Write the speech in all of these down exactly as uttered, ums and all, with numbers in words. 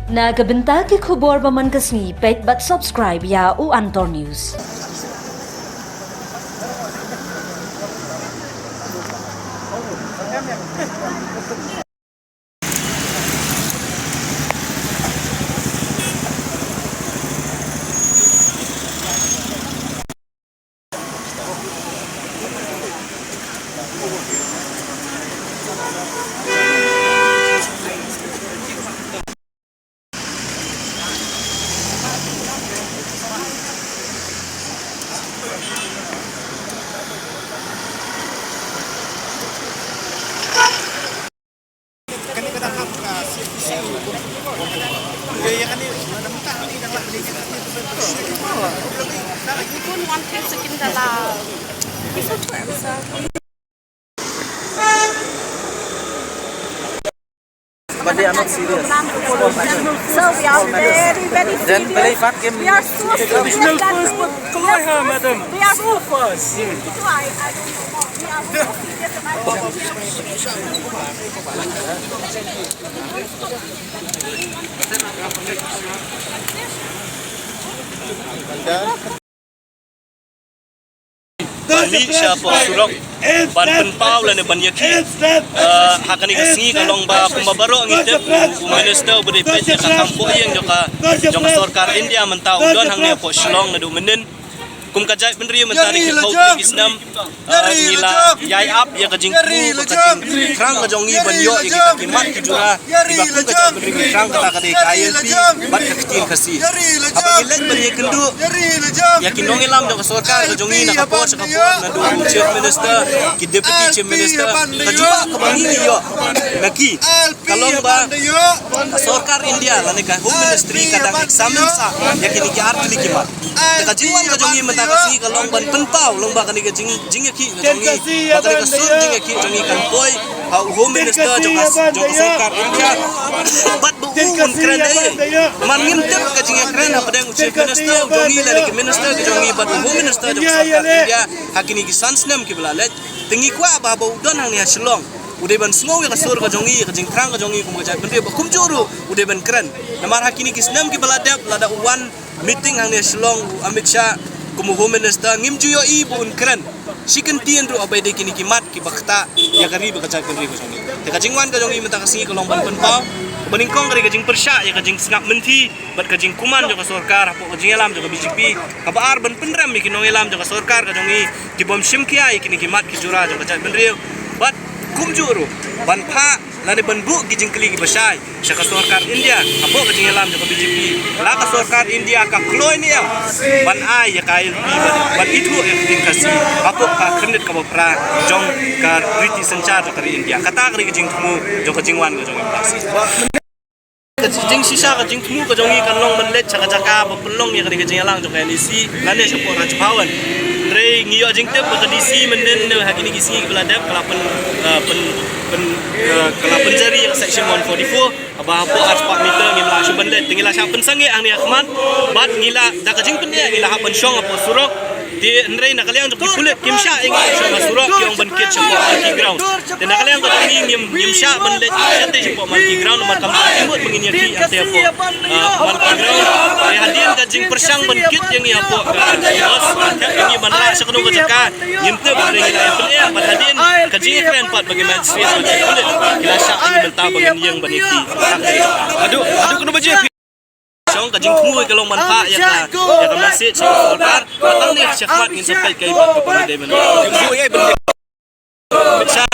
Na ka bynta ki khubor ba man ka sngi, peit bad subscribe ïa u Antor News. But they are not serious. So we are very, very serious. Then play fast game. We are so serious. Additional that first, we, but we are Kaloiha, so madam. We are so fast. I, I don't know. We are so serious about it. Ban mih sha poh surok ban pynpaw lane ban ïakhih. Eh, ha kane ka sngi ka long ba kumba baroh ngi tip, u minister uba dei peit ïa ka kam poh ïing jong ka, jong ka sorkar India mynta u don hangne poh Shillong naduh mynnin. Kum ka jaitbynriew mynta ki phew tylli ki snem, eh, ngi la ïai ap ïa ka jingthmu bad ka jingthrang ka jong ngi ban ïoh ïa kita ki mat ki jura. Kiba kum ka jaitbynriew ngi thrang kata ka dei ka I L P bad ka ktien Khasi. Haba ngi leit ban ïakynduh ïa ki nongïalam jong ka sorkar ka jong ngi na ka por sha ka por, naduh u Chief Minister, ki Deputy Chief Minister, ka jubab kaba ngi ïoh na ki ka long ba ka sorkar India lane ka Home Ministry ka dang examine sah ïa kine ki ar tylli ki mat. Te ka jingwan ka jong ngi mynta ka sngi ka long ban pynpaw lyngba kane ka jing, jingïakhih ka jong ngi, ba kane ka sur jingïakhih jong ngi kan poi ha u Home Minister jong ka, jong ka sorkar India. Bad ba u un kren ei ei. Namar ngim tip ka jingïakren hapdeng u Chief Minister jong ngi lane ki minister ki jong ngi bad u Home Minister jong ka sorkar India ha kine ki san snem kiba la leit. Te ngi kwah ba haba u don hangne ha Shillong u dei ban sngew ïa ka sur ka jong ngi, ïa ka jingthrang ka jong ngi kum ka jaitbynriew, ba kumjuh ruh u dei ban kren. Namar ha kine ki snem kiba la dep, lada u wan meeting hangne ha Shillong u Amit Shah kum u Home Minister, ngim ju ïohi ba un kren shi kyntien ruh haba ïadei kine ki mat kiba ktah ïa ka ri bad ka jaitbynriew ka jong ngi. Te ka jingwan ka jong ngi mynta ka sngi ka long ban pynpaw, ban nyngkong ka dei ka jingpyrshah ïa ka jingsngap mynthi bad ka jingkuman jong ka sorkar hapoh ka jingïalam jong ka B J P. Kaba ar, ban pynrem ïa ki nongïalam jong ka sorkar ka jong ngi ki bym shim khia ïa kine ki mat ki jura jong ka jaitbynriew. Bad kumjuh ruh ban phah lane ban buh ki jingkylli kiba shai sha ka sorkar India hapoh ka jingïalam jong ka B J P. La ka sorkar India ka kloi ne em ban ai ïa ka I L P ban, ban ithuh ïa ka ktien Khasi hapoh ka khyrnit kaba phra jong ka riti synshar jong ka ri India. Kata ka dei ka jingthmu jong ka jingwan ka jong ngi mynta ka sngi. Ka jingshisha ka jingthmu ka jong ngi kan long ban leit sha ka jaka ba pynlong ïa kane ka jingïalang jong ka N E C lane shapoh Raj Bhavan. Hynrei ngi ïoh jingtip ba ka D C mynnin ha kine ki sngi kiba la dep ka la pyn, eh, pyn, pyn, eh, ka la pynjari ïa ka section one forty-four. Haba hapoh arspah meter ngim lah shuh ban leit. Te ngi la shah pynsangeh hangne ha khmat bad ngi la, da ka jingpyni ngi la hap ban shong hapoh surok. Te hynrei na ka liang jong ki pulit kim shah ïa ngi ban shong ha surok, ki ong ban kit shapoh Malki Ground. Te na ka liang ka jong ngi ngim, ngim shah ban leit shatei shapoh Malki Ground namar kam don jingmut ba ngin ïakhih hangtei hapoh, ah, Malki Ground. Te hadien ka jingpyrshang ban kit ïa ngi hapoh ka bus, ban thep ïa ngi ban rah sha kano ka jaka, ngim tip, hynrei ngi la ïa pyneh bad hadien ka jingïakren pat bad ki magistrate bad ki pulit, ki la shah ïa ngi mynta ba ngin ïeng ban ïakhih. Haduh, haduh kano baje? Shong, ka jingthmu ka long ban phah ïa ka, ïa ka message sha ka sorkar. Ba tang ne shakhmat ngin sa peit kaei pat kaba dei ban, jingthmu ïa ban, Amit Shah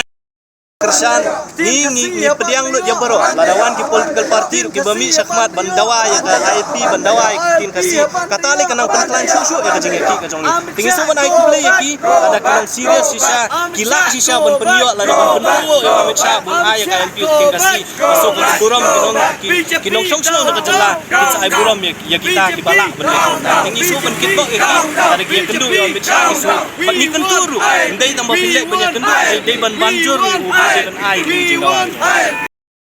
kyrshan. Ngi, ngi, ngi pdiang lut ïa baroh, lada wan ki political party ruh kiba mih shakhmat ban dawa ïa ka I L P, ban dawa ïa ka ktien Khasi. Kata lei ka nang pynkhlaiñ shuh shuh ïa ka jingïakhih ka jong ngi. Te ngi sngewbha ban ai khublei ïa ki, lada ki long serious shisha, ki lah shisha ban pynïoh lane ban pynpynïoh ïa u Amit Shah ban ai ïa ka I L P ïa ka ktien Khasi. Ngi sngewbha ban burom ki nong, ki, ki nongshong shnong jong ka jylla, kin sa ai burom ïa, ïa kita kiba lah ban ïa. Te ngi sngewbha ban kitbok ïa ki, lada ki ïakynduh ïa u Amit Shah, ngi sngewbha ban, ngi kyntu ruh, ym dei tang ba phin leh ban ïakynduh, dei, dei ban ban jur ruh, dei ban ai ki jingdawa.